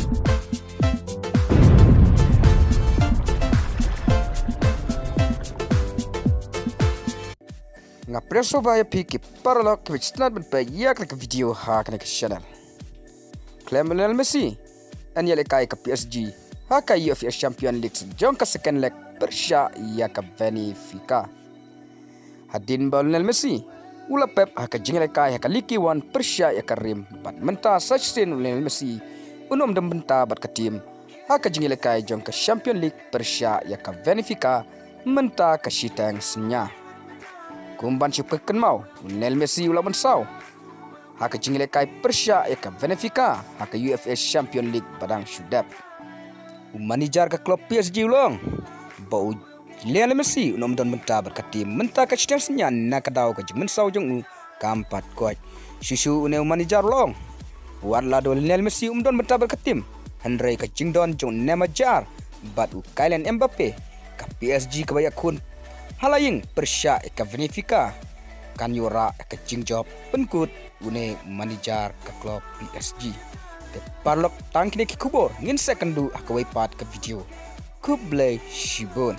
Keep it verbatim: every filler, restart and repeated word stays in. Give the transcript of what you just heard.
Nga pyrshah ba ïa phi ki paralok ki ba sngewtynnat ban peit ïa ka video ha kane ka channel. Khlem u Lionel Messi, yn ïalehkai ka P S G ha ka UEFA Champion League jong ka second leg pyrshah ïa ka Benfica. Hadien ba u Lionel Messi u la pep ha ka jingïalehkai ha ka Ligue one pyrshah ïa ka rim, bad mynta sa shisien u Lionel Messi un ym don bynta bad ka team ha ka jingïalehkai jong ka Champion League pyrshah ïa ka Benfica mynta ka shiteng synñia. Kum ban shu pynkynmaw, u Lionel Messi u la mynsaw ha ka jingïalehkai pyrshah ïa ka Benfica ha ka UEFA Champion League ba dang shu dep. U manager ka club P S G u la ong ba u Lionel Messi un ym don bynta bad ka team mynta ka shiteng synñia na ka daw ka jingmynsaw jong u kam pat koit. Shuh shuh une u manager u la ong, wat la da u Lionel Messi um don bynta bad ka team, hynrei ka jingdon jong u Neymar Jr bad u Kylian Mbappe, ka P S G kaba ïakhun ha la ïing pyrshah ïa ka Benfica, kan ïoh rah ïa ka jingjop, pynkut une u manager ka club P S G. Te paralok, tang kine ki khubor, ngin sa ïakynduh ha kawei pat ka video. Khublei shibun.